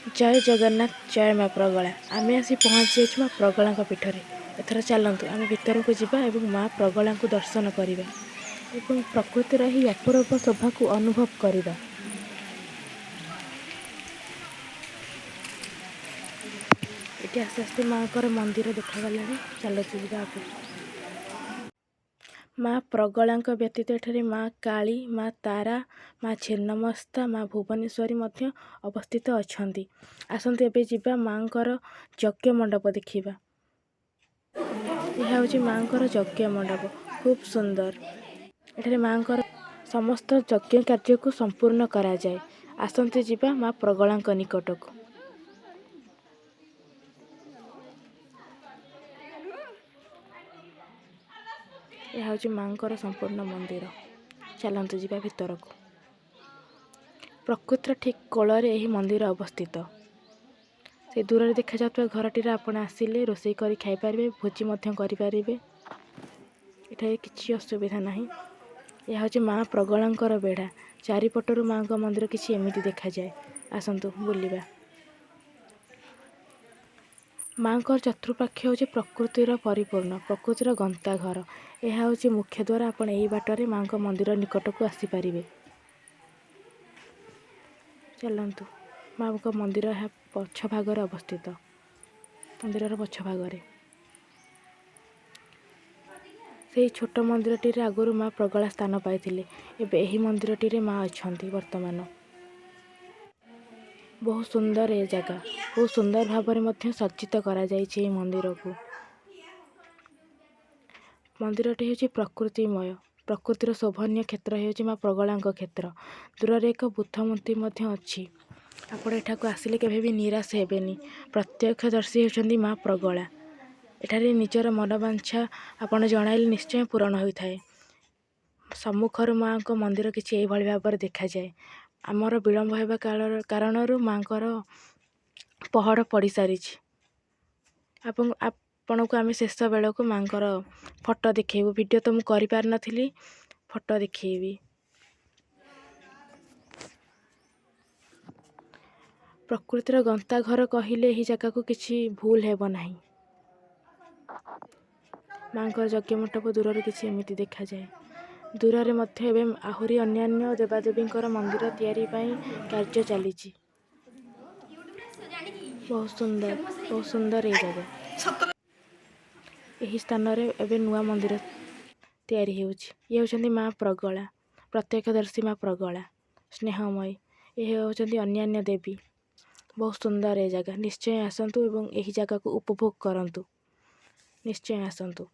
ଜୟ ଜଗନ୍ନାଥ, ଜୟ ମା ପ୍ରଗଳା। ଆମେ ଆସି ପହଞ୍ଚି ଯାଇଛୁ ମା ପ୍ରଗଳାଙ୍କ ପୀଠରେ। ଏଥର ଚାଲନ୍ତୁ ଆମେ ଭିତରକୁ ଯିବା ଏବଂ ମା ପ୍ରଗଳାଙ୍କୁ ଦର୍ଶନ କରିବା ଏବଂ ପ୍ରକୃତିର ଏହି ଅପରୂପ ଶୋଭାକୁ ଅନୁଭବ କରିବା। ଏଠି ଆସ୍ତେ ଆସ୍ତେ ମାଙ୍କର ମନ୍ଦିର ଦେଖାଗଲାଣି, ଚାଲନ୍ତୁ ଯିବା ଆଗକୁ। ମା ପ୍ରଗଳାଙ୍କ ବ୍ୟତୀତ ଏଠାରେ ମା କାଳୀ, ମା ତାରା, ମା ଛିନ୍ନମସ୍ତା, ମା ଭୁବନେଶ୍ୱରୀ ମଧ୍ୟ ଅବସ୍ଥିତ ଅଛନ୍ତି। ଆସନ୍ତୁ ଏବେ ଯିବା ମାଙ୍କର ଯଜ୍ଞ ମଣ୍ଡପ ଦେଖିବା। ଏହା ହେଉଛି ମାଙ୍କର ଯଜ୍ଞ ମଣ୍ଡପ, ଖୁବ୍ ସୁନ୍ଦର। ଏଠାରେ ମାଙ୍କର ସମସ୍ତ ଯଜ୍ଞ କାର୍ଯ୍ୟକୁ ସମ୍ପୂର୍ଣ୍ଣ କରାଯାଏ। ଆସନ୍ତୁ ଯିବା ମା ପ୍ରଗଳାଙ୍କ ନିକଟକୁ। ଏହା ହେଉଛି ମାଙ୍କର ସମ୍ପୂର୍ଣ୍ଣ ମନ୍ଦିର। ଚାଲନ୍ତୁ ଯିବା ଭିତରକୁ। ପ୍ରକୃତିର ଠିକ୍ କୋଳରେ ଏହି ମନ୍ଦିର ଅବସ୍ଥିତ। ସେ ଦୂରରେ ଦେଖାଯାଉଥିବା ଘରଟିରେ ଆପଣ ଆସିଲେ ରୋଷେଇ କରି ଖାଇପାରିବେ, ଭୋଜି ମଧ୍ୟ କରିପାରିବେ। ଏଠାରେ କିଛି ଅସୁବିଧା ନାହିଁ। ଏହା ହେଉଛି ମା ପ୍ରଗଳାଙ୍କର ବେଢ଼ା। ଚାରିପଟରୁ ମାଙ୍କ ମନ୍ଦିର କିଛି ଏମିତି ଦେଖାଯାଏ। ଆସନ୍ତୁ ବୁଲିବା। ମାଙ୍କର ଚତୁଃପାର୍ଶ୍ୱ ହେଉଛି ପ୍ରକୃତିର ପରିପୂର୍ଣ୍ଣ, ପ୍ରକୃତିର ଗନ୍ତାଘର। ଏହା ହେଉଛି ମୁଖ୍ୟ ଦ୍ୱାର। ଆପଣ ଏଇ ବାଟରେ ମାଙ୍କ ମନ୍ଦିର ନିକଟକୁ ଆସିପାରିବେ। ଚାଲନ୍ତୁ, ମାଙ୍କ ମନ୍ଦିର ଏହା ପଛ ଭାଗରେ ଅବସ୍ଥିତ। ମନ୍ଦିରର ପଛ ଭାଗରେ ସେଇ ଛୋଟ ମନ୍ଦିରଟିରେ ଆଗରୁ ମା ପ୍ରଗଳା ସ୍ଥାନ ପାଇଥିଲେ। ଏବେ ଏହି ମନ୍ଦିରଟିରେ ମା ଅଛନ୍ତି ବର୍ତ୍ତମାନ। ବହୁତ ସୁନ୍ଦର ଏ ଜାଗା, ବହୁତ ସୁନ୍ଦର ଭାବରେ ମଧ୍ୟ ସଜ୍ଜିତ କରାଯାଇଛି ଏହି ମନ୍ଦିରକୁ। ମନ୍ଦିରଟି ହେଉଛି ପ୍ରକୃତିମୟ, ପ୍ରକୃତିର ଶୋଭନୀୟ କ୍ଷେତ୍ର ହେଉଛି ମା ପ୍ରଗଳାଙ୍କ କ୍ଷେତ୍ର। ଦୂରରେ ଏକ ବୁଦ୍ଧ ମୂର୍ତ୍ତି ମଧ୍ୟ ଅଛି। ଆପଣ ଏଠାକୁ ଆସିଲେ କେବେ ବି ନିରାଶ ହେବେନି। ପ୍ରତ୍ୟକ୍ଷଦର୍ଶୀ ହେଉଛନ୍ତି ମା ପ୍ରଗଳା। ଏଠାରେ ନିଜର ମନବାଞ୍ଛା ଆପଣ ଜଣାଇଲେ ନିଶ୍ଚୟ ପୂରଣ ହୋଇଥାଏ। ସମ୍ମୁଖରୁ ମାଙ୍କ ମନ୍ଦିର କିଛି ଏଇଭଳି ଭାବରେ ଦେଖାଯାଏ। ଆମର ବିଳମ୍ବ ହେବା କାରଣରୁ ମାଙ୍କର ପହଡ଼ ପଡ଼ିସାରିଛି। ଆପଣଙ୍କୁ ଆମେ ଶେଷ ବେଳକୁ ମାଙ୍କର ଫଟୋ ଦେଖେଇବୁ। ଭିଡ଼ିଓ ତ ମୁଁ କରିପାରିନଥିଲି, ଫଟୋ ଦେଖେଇବି। ପ୍ରକୃତିର ଗନ୍ତାଘର କହିଲେ ଏହି ଜାଗାକୁ କିଛି ଭୁଲ ହେବ ନାହିଁ। ମାଙ୍କର ଯଜ୍ଞ ମଣ୍ଡପ ଦୂରରୁ କିଛି ଏମିତି ଦେଖାଯାଏ। ଦୂରରେ ମଧ୍ୟ ଏବେ ଆହୁରି ଅନ୍ୟାନ୍ୟ ଦେବାଦେବୀଙ୍କର ମନ୍ଦିର ତିଆରି ପାଇଁ କାର୍ଯ୍ୟ ଚାଲିଛି। ବହୁତ ସୁନ୍ଦର, ବହୁତ ସୁନ୍ଦର ଏଇ ଜାଗା। ଏହି ସ୍ଥାନରେ ଏବେ ନୂଆ ମନ୍ଦିର ତିଆରି ହେଉଛି। ଇଏ ହେଉଛନ୍ତି ମା ପ୍ରଗଳା, ପ୍ରତ୍ୟକ୍ଷଦର୍ଶୀ ମା ପ୍ରଗଳା, ସ୍ନେହମୟୀ। ଏ ହେଉଛନ୍ତି ଅନ୍ୟାନ୍ୟ ଦେବୀ। ବହୁତ ସୁନ୍ଦର ଏ ଜାଗା। ନିଶ୍ଚୟ ଆସନ୍ତୁ ଏବଂ ଏହି ଜାଗାକୁ ଉପଭୋଗ କରନ୍ତୁ। ନିଶ୍ଚୟ ଆସନ୍ତୁ।